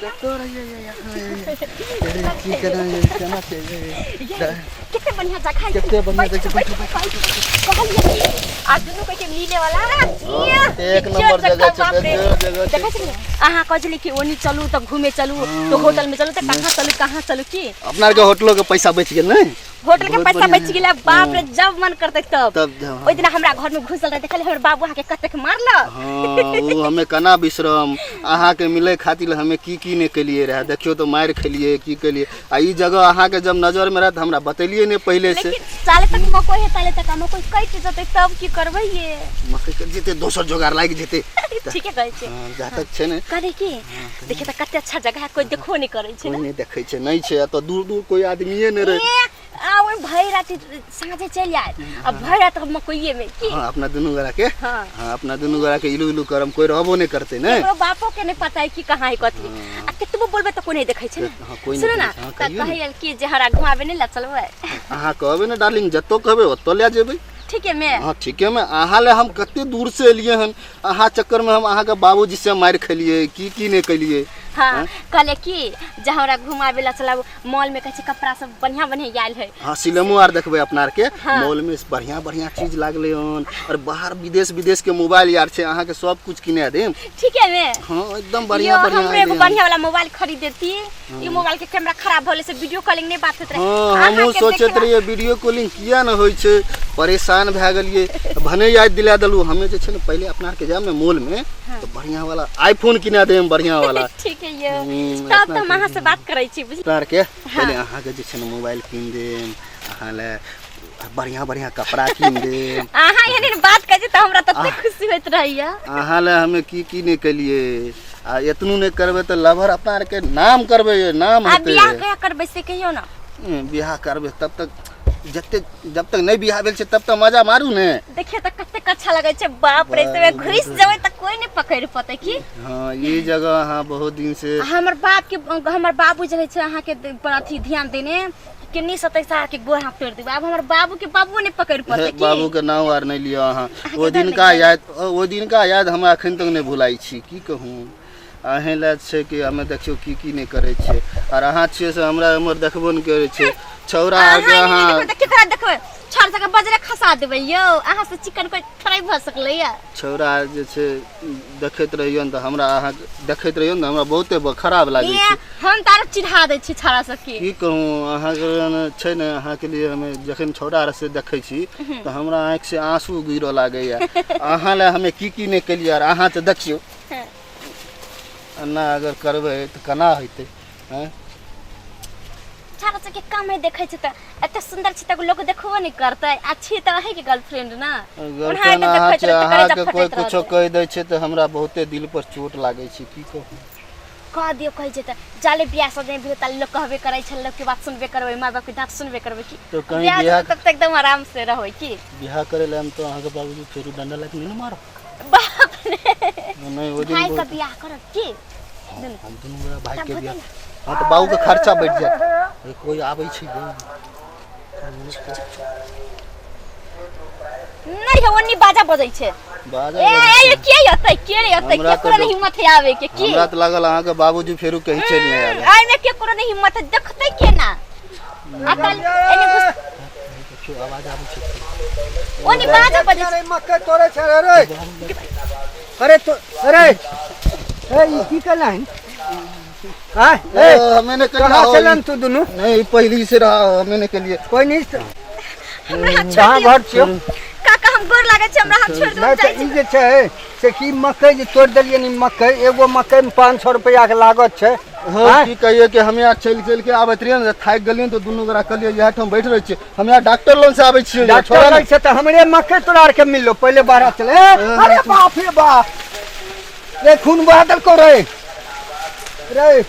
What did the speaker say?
कतऽ रहियै यहाँ? की केना केना छै? कते बढ़िया जगह है। कते बढ़िया जगह, बैठू, बैठू, कहलियै कि आ दुनू कोई के मिले वाला एक नंबर जगह छै, बेजोड़ जगह छै। देखै छलियै अहाँ कहै छलियै कि ओनी चलू तऽ घूमे चलू तऽ होटल में चलू तऽ कहाँ चलू कहाँ चलू की अपना आरके होटलो के पैसा बचि गेल ने? होटल के बहुत पैसा बढ़िया बचि गेलै। बाप रे, जब मन करतै तब तब जाओ। ओहि दिना हमरा घर में घुसल रहे, देखलियै हमर बाबू अहाँके कतेक मारलक। हाँ, ओ हमे केना बिसरम? अहाँके मिलै खातिर हमे की की नहि केलियै रहए। देखियौ तऽ मारि खेलियै, की केलियै। आ ई जगह अहाँके जब नजरमे रहए तऽ हमरा बतेलियै नहि पहिले से। लेकिन साले तक मकई है, ताले तक मकई कटि जेतै तब की करबै ये? मकई कटि जेतै, दोसर जोगाड़ लागि जेतै। ठीके कहै छै। हाँ, जा तक छै ने। कहले कि देखिए तऽ कते अच्छा जगह है, कोई देखो नहीं करै छै। कोई ने नहि देखै छै, नहि छै एतऽ दूर दूर कोई आदमिए नहि रहै। ए, आ ओहि भरि राति साँझे चलि आयत आ भरि राति हम मकइए में की। हाँ, अपना दुनू गोरा के। हाँ। हाँ, अपना दुनू गोरा के इलू इलू करम, कोई रहबो नहि करतै ने। केकरो बापो के नहीं पता है कि कहाँ है कथी। आ केतबो बोलबै तऽ कोई नहीं देखै छै ने। हाँ, कोई नहि सुनू ना देखै छै। हाँ, तऽ कहियौ ने। कहै कि जे हमरा घुमाबे नहीं लए चलबै? अहाँ कहबै ने डार्लिंग, जतौ कहबै ओतौ लए जेबै। ठीक है मैं। हाँ, ठीके में अहाँ ले हम कते दूर से एलियै हन। अहाँ चक्कर में हम अहाँके बाबूजी से मारि खेलियै, की की नहि केलियै। हाँ, कहले कि जे हमरा घुमाबे ला चलब मॉल में, कहै छै कपड़ा सब बढ़िया बढ़िया आयल है। हाँ, सिनेमो आर देखबै अपना आरके। हाँ। मॉल में बढ़िया बढ़िया चीज लागलै हन और बाहर विदेश विदेश के मोबाइल आर छै, अहाँके सब कुछ किने देम। ठीक है मैं। हाँ, एकदम बढ़िया यो बढ़िया हमरो एगो एलै हन। बढ़िया वाला मोबाइल खरीद देती। ई मोबाइल के कैमरा खराब भले से वीडियो कॉलिंग नहीं बात होत रहे। हाँ, हमहूँ अहाँके सोचैत देखला- रहियै वीडियो कॉलिंग किया ने होइ छै, परेशान भए गेलियै। भने याद दिला देलहुँ। हमे जे छै ने पहिले अपना आरके जायब ने मॉल में तऽ बढ़िया वाला आईफोन किना देम, बढ़िया वाला। ठीक है यो, तब अपना तऽ हम अहाँ से बात करै छी, बुझ। अपना आरके पहिले अहाँके जे छै ने मोबाइल कीन देम, अहाँ लए बढ़िया बढ़िया कपड़ा कीन देम। अहाँ एहन बात कहै छी तऽ हमरा तते खुशी होइत रहैया। अहाँ लए हमे की की नहि केलियै, आ एतनू नहि करबै तऽ लभर अपना आरके नाम करबै, नाम आ हेतै। बियाह कहिया करबै से कहियौ ने। बियाह करबै तब तक, जते जब तक नहि बियाह भेल छै तब तक मजा मारू ने। देखियौ तऽ कतेक अच्छा लगै छै, बाप रे, से घुसि जेबै तऽ कोई नहि पकड़ि पतै की। हाँ, ये जगह अहाँ बहुत दिन से हमर बाप के, हमर बाबू जे होइ छै अहाँके पर अथी ध्यान देने केनी सतै सार के गोड़ हाथ तोड़ि देबै। आब हमर बाबू के बाबुओ नहि पकड़ि पतै की। बाबू के नाम आर नहि लिअ अहाँ। ओ डर दिन का लागि याद, ओ दिन का याद हमरा एखन तक नहि भुलाइ छी। की कहूँ, अहें लए छै कि हमे देखियौ की की नहि करै छियै, आर अहाँ छियै से हमरा एम्हर देखबो नहि करै छियै छौड़ा आरके। अहाँ अहाँ देखबै तऽ केकरा देखबै? छड़ सबके बजरे खसा देबै यौ, अहाँ से चिकन कोई थोड़े भऽ सकलैया। छौड़ा आर जे छै देखैत रहियौ तऽ हमरा, अहाँ देखैत रहियौ ने, हमरा बहुते खराब लागै ए, छै। हम तऽ आरो चिढ़ा दै छी छौड़ा सबके। की कहूँ, अहाँके ने छै ने, अहाँके लिए हमे जखन छौड़ा आर से देखै छी तऽ हमरा आँखि से आंसू गिरऽ लागैया। अहाँ लए हमे की की नहि केलियै, आर अहाँ तऽ देखियौ एना अगर करबै तऽ केना हेतै? आँय, छौड़ा सबके कम है देखै छै तऽ एते सुन्दर छै तऽ लोक देखबो नहि करतै, आ छी तऽ अहींके गर्लफ्रेंड ने। गर्लफ्रेंड ओनाहिते अहाँ देखैत छै। रहतै, करेजा अहाँके कोइ फटैत कुछो रहतै। कहि दै छै तऽ हमरा बहुते दिल पर चोट लागै छै, की कहू। कह दियौ, कहै छै तऽ जाले बियाह सब नहि भेल ताले लोक कहबे करै छै, लोकके बात सुनबे करबै, माय बापके डाँट सुनबे करबै की। तऽ कहीं बियाह बियाह जेतै तब तऽ एकदम आराम से रहबै की। बियाह करै लए हम तऽ अहाँके बाबूजी फेरो डंडा लए कऽ नहि ने मारब? बाप रे। नहि, ओहि दिन भाई के बहुत बियाह करब की? हम दुनू गोरा भाई के तब बियाह होतै। हाँ, तऽ बाबूके खर्चा बढ़ि जायत। अरे, कोइ आबै छै गे? नहीं है, ओन्नी बाजा बजै छै। बाजा ए बजै ए छै। के अतै, के रे अतै? हमरा केकरो तऽ नहीं हिम्मत है आवे के की। हमरा तऽ लागल अहाँके बाबूजी फेरो कहीं चलि नहि आबै। आइ में केकरो नहीं हिम्मत है, देखतै केना? आ कल एने घुस देखियौ, आवाज आबै छै। ओन्नी बाजा बजै छै। अरे मकई तोड़े छै रे रे, अरे तो अरे ए, ई की केलहन? आय ए, हमे नहि कहाँ केलियै। चलन तू दुनू? नहीं, पहली से रहा, हमे नहि केलियै। कोई नहीं। हमरा हाथ छोड़ कहाँ दियौ। घर छियौ? काका, हम गोर लागै छै, हमरा हाथ छोड़ दियौ। नहि जाइ तऽ छी। ई जे छै से की मकई जे तोड़ि देलियै नि, मकई एगो मकई में 500 रुपया के लागत छै। हाँ, आँय? की कहिए कि हम यहाँ चलि चलि के आबैत रहियै ने, थाकि गेलियै तऽ दुनू गोरा कहलियै इएह ठाम बैठ रहै छियै। हम यहाँ डॉक्टर लग से आबै छियै। डॉक्टर छोड़ा ने। लग से तऽ हमरे मकई तोड़ा के मिललो पहिले बारह चले। ए, अरे बाप रे बाप रे, खून बहा देलको रे रे।